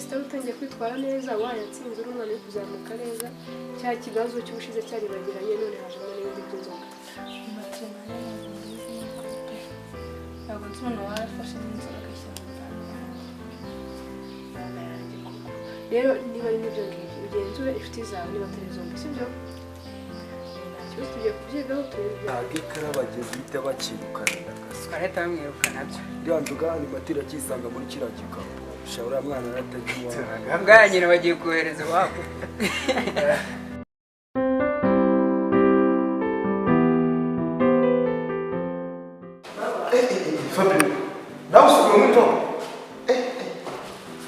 Matesite wari utangiye kwitwara neza, wayatsinze, uri umwana uri kuzamuka neza. Cya kibazo cy'ubushize cyaribagiranye, none hajemo n'ibindi by'inzoga. Matrimani ntabwo mbizi ni ukuri pe. Ntabwo nzi umuntu warafashe n'inzoga agashyira mu bantu yanjye. Mana yanjye koko! Rero niba ari n'ibyo ngibyo, ugenzure inshuti zawe niba atari zombi, sibyo? Nta kibazo, tugiye kubyigaho turebe ibyo. Ntabwo ikara bagiye guhita bakirukana ndakasa. Twarahita bamwirukana byo. Iriya nzoga animateri akisanga muri kiriya gikapu sha, uriya mwana aratajya iwabo. Bwa nyina bagiye kohereza iwabo. Fabio, nawe usubira muri tom.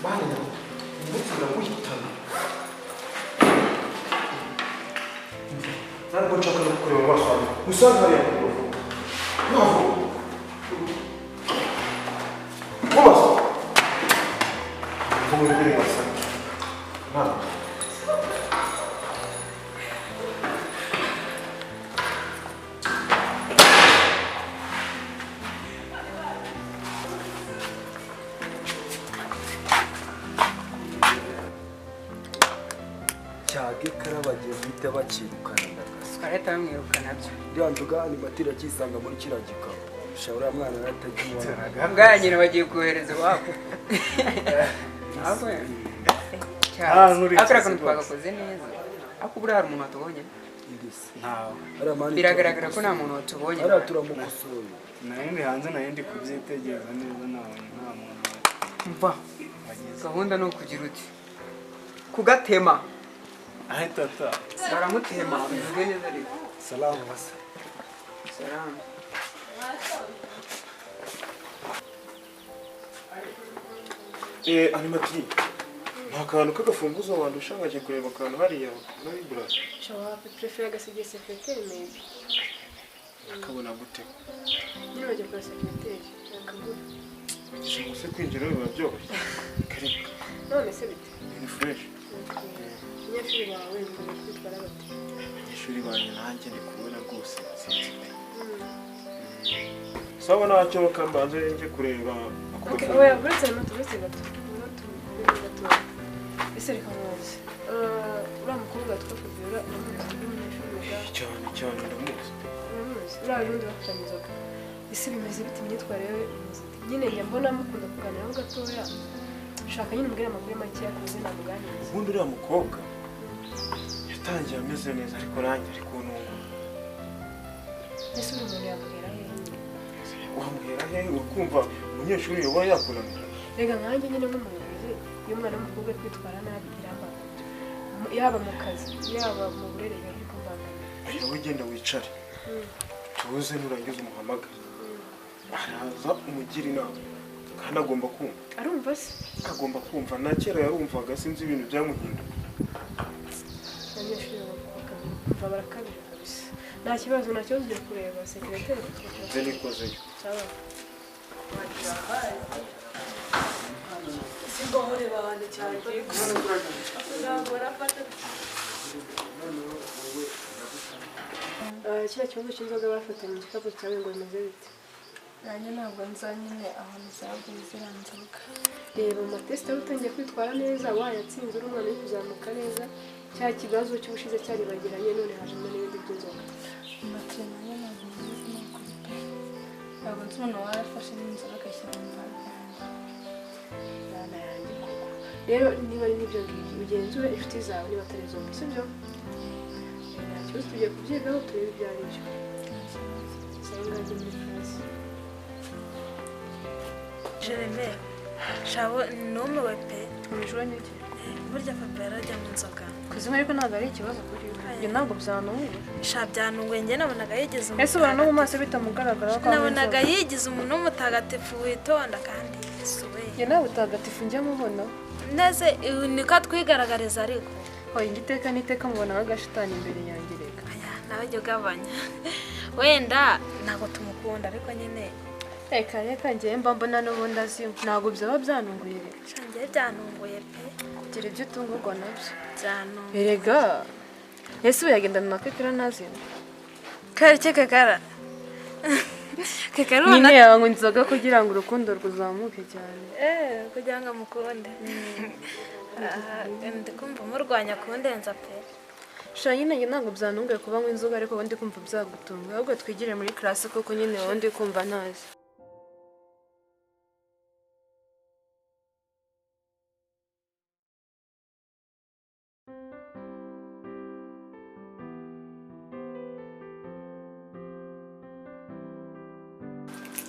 Bana, umunsi ndaguhitana. Ntabwo nshaka no kureba mu maso yawe. Musanze hariya ku rubavu. Rubavu. Mu maso. Mvuga muri mwasa. Ntabwo. Cyage kara bagiye guhita bakirukana ndakasa. Twarahita bamwirukana byo. Iriya nzoga animateri akisanga muri kiriya gikapu sha, uriya mwana aratajya iwabo. Bwa nyina bagiye kohereza iwabo. Ahubwo Ah, nkurikiza akora akantu rwose. twagakoze neza, ariko buriya hari umuntu watubonye? Irisi. Ntawe. Hariya mani. Biragaragara ko nta muntu watubonye. Hariya turamukosoye. Nari ndi hanze, nari ndi kubyitegereza neza, nabonye nta muntu Mva, wagize. gahunda ni ukugira uti kugatema. Ahita ata. Baramutema, bivuge neza ariko. Salamu basa. Salamu. Animateri, nta kantu k'agafunguzo wandusha nkajya kureba akantu hariya muri burasa? Nshobora prefera agasigiye secrétaire maybe. Akabona gute? Nyine bajya kuri secrétaire bakagura. Bagisha ngo se kwinjira biba byoroshye? Karibu. None se bite? Ni fresh. Abanyeshuri bawe bamaze kwitwara bate? Abanyeshuri banjye nanjye ndi kubona rwose sinzi pe. Sawa, ntacyo, kambanze njye kureba ako Okay, gafunguzo. oya, uretse na uretse gato. Uretse gato. Ese reka nkubaze. Uriya mukobwa witwa Fabiola uramuzi, w'umunyeshuri wiga? Cyane cyane, ndamuzi. Uramuzi? Uriya wundi bafatanye inzoga. Ese bimeze bite, imyitwarire ye imeze ite? Nyine njya mbona mukunda kuganiraho gatoya. Shaka nyine umbwire amakuru makeya ku buryo namuganiriza. Ubundi uriya mukobwa yatangiye ameze neza, ariko nanjye ari kuntungura. Ese uri umuntu yamuhera hehe nyine? Wamuhera hehe? Uri kumva umunyeshuri yoba yakunanira? Rega nkanjye nyine nk'umuyobozi, iyo umwana w'umukobwa ari kwitwara nabi birambangamira. Yaba mu kazi, yaba mu burere, biba biri kumbangamira. Wowe ugenda wicare tuze, nurangiza umuhamagare, araza umugira inama kandi agomba kumva. Arumva se? Agomba kumva, na kera yarumvaga, sinzi ibintu byamuhinduye. Abanyeshuri bakumva barakabije kabisa. Nta kibazo, nta kibazo, ugiye kureba secrétaire. Nze nikozeyo. Sawa. Singohore abantu cyane ntabwo barafata. Kiriya kibazo cy'inzoga bafatanye mu gikapu cyawe ngo bimeze bite? Nanjye ntabwo nza nyine ahantu zaguye ziriya nzoga. Reba mu matesite wari utangiye kwitwara neza, wayatsinze, uri umwana uri kuzamuka neza. Cya kibazo cy'ubushize cyaribagiranye, none hajemo n'ibindi by'inzoga. Matrimani ntabwo mbizi ni ukuri pe. Ntabwo nzi umuntu warafashe n'inzoga agashyira mu bantu yanjye. Mana yanjye koko! Rero niba ari n'ibyo ngibyo, ugenzure inshuti zawe niba atari zombi, sibyo? Nta kibazo, tugiye kubyigaho turebe ibyo ari byo. Nta kibazo. Sawa, ngajye muri classe. Jereme shabo, numiwe pe. Ubujura ni iki? Burya Fabiola ajya mu nzoga. Kuzinywa ariko ntabwo ari ikibazo kuri we. Ibyo ntabwo byanunguye. Sha, byanunguye, njye nabonaga yigize Ese ubona no mu maso bitamugaragara ko anywa Nabonaga inzoga? yigize umuntu w'umutagatifu witonda, kandi Yesu we! Njye nta butagatifu njya mubona. Neze niko atwigaragariza ariko. Hoya, njye iteka n'iteka mubona nk'agashitani imbere yanjye reka. Aya, nawe jya ugabanya, wenda ntabwo tumukunda ariko nyine. Reka reka, njyewe mba mbona n'ubundi azinywa, ntabwo byaba byanunguye reka. Sha, njye byanunguye pe. Gira ibyo utungurwa nabyo. Byanunguye. Erega ese ubu yagendana na kekera ntazinywa? Kari kekara. Keke Nyine yanywa inzoga kugira ngo urukundo ruzamuke cyane. Kugira ngo amukunde. Ndi kumva murwanya kundenza pe. Sha nyine njye ntabwo byantunguye kuba nywa inzoga ariko ubundi kumva byagutunga. Ahubwo twigire muri class kuko nyine ubundi kumva ntazi.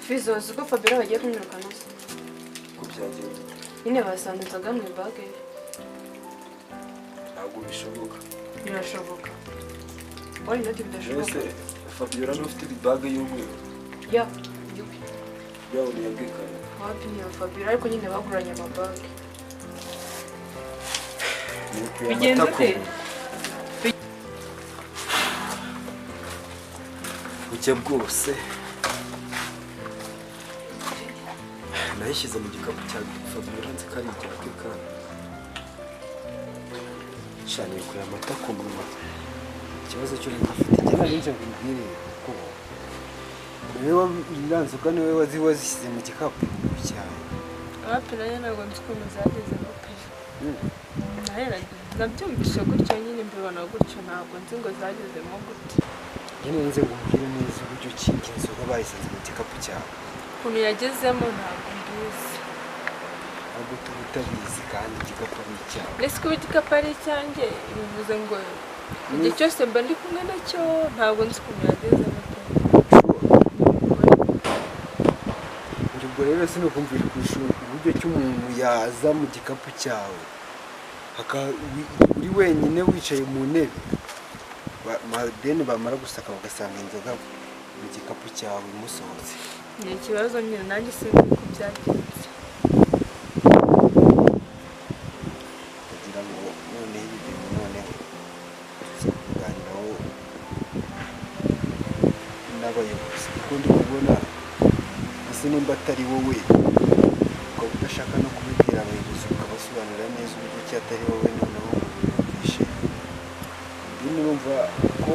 Fizo, uzi ko Fabiola bagiye kumwirukana se? Ko byagenze? Nyine basanze inzoga mu ibage ye. Ntabwo bishoboka. Birashoboka. Wari noti bidashoboka. Mbese Fabiola niwe ufite ibage y'umweru? Ya, yupi. Yawe ntiyabwikanye. Wapi ni Fabiola ariko nyine baguranye amabage. Bigenze ute? Bucye bwose. Nayishyize mu gikapu cya Fabiola nzi ko ari icya Kekana. Shaniye kuya amata ku munwa. Ikibazo cyo ufite njye nari nje nkubwire ko niwe nzoga niwe wazishyize mu gikapu cyawe. Wapi nanjye ntabwo nzi ukuntu zagezemo pe. Nabyumvise gutyo nyine mbibona gutyo ntabwo nzi ngo zagezemo gute. Nyine nze nkubwire neza uburyo ki inzoga bayisanze mu gikapu cyawe. Ukuntu yagezemo ntabwo mbizi. Ntabwo tuba utabizi kandi igikapu ari icyawe. Mbese kuba igikapu ari icyanjye bivuze ngo igihe cyose mba ndi kumwe nacyo ntabwo nzi ukuntu yagezemo pe. Ubwo rero sinakumvira ku ishuri uburyo ki umuntu yaza mu gikapu cyawe uri wenyine wicaye mu ntebe deni bamara gusaka bagasanga inzoga mu gikapu cyawe musohotse. Ni ikibazo nyine nanjye sinzi uko byagenze. Kugira ngo noneho ibi bintu noneho tuze kuganiraho n'abayobozi kuko ndi kubona ese nimba atari wowe ukaba udashaka no kubibwira abayobozi ukabasobanurira neza uburyo ki atari wowe noneho ngo biyumvishe. Ndi numva ko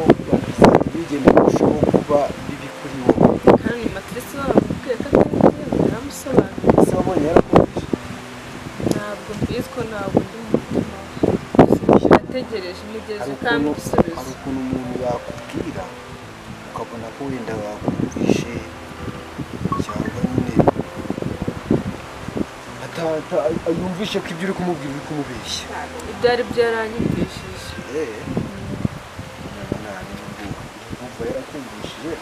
bigenda birushaho kuba bibi kuri wowe. Kandi matrice baramubwiye ko atari njyewe naramusobanuriye. Ese wabonye yarakumvise? Ntabwo mbizi ko ntabwo ndi mu mutima we. Nategereje ntegereje kandi igisubizo. Hari ukuntu umuntu yakubwira ukabona ko wenda bakumvishe cyangwa nyine yumvishe ko ibyo uri kumubwira uri kumubeshya. Ibyo ari byo yaranyumvishije. Ndumva yarakumvishije.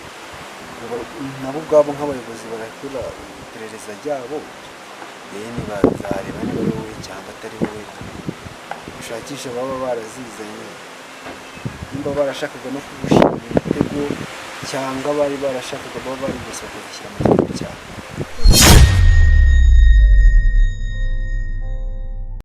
Nabo ubwabo nk'abayobozi barakora iperereza ryabo, deni bazareba niba ari wowe cyangwa atari wowe, ushakisha baba barazizanye, nimba barashakaga no kugushyira mu mitego cyangwa bari barashakaga baba bari gusa bakazishyira mu gikapu cyawe.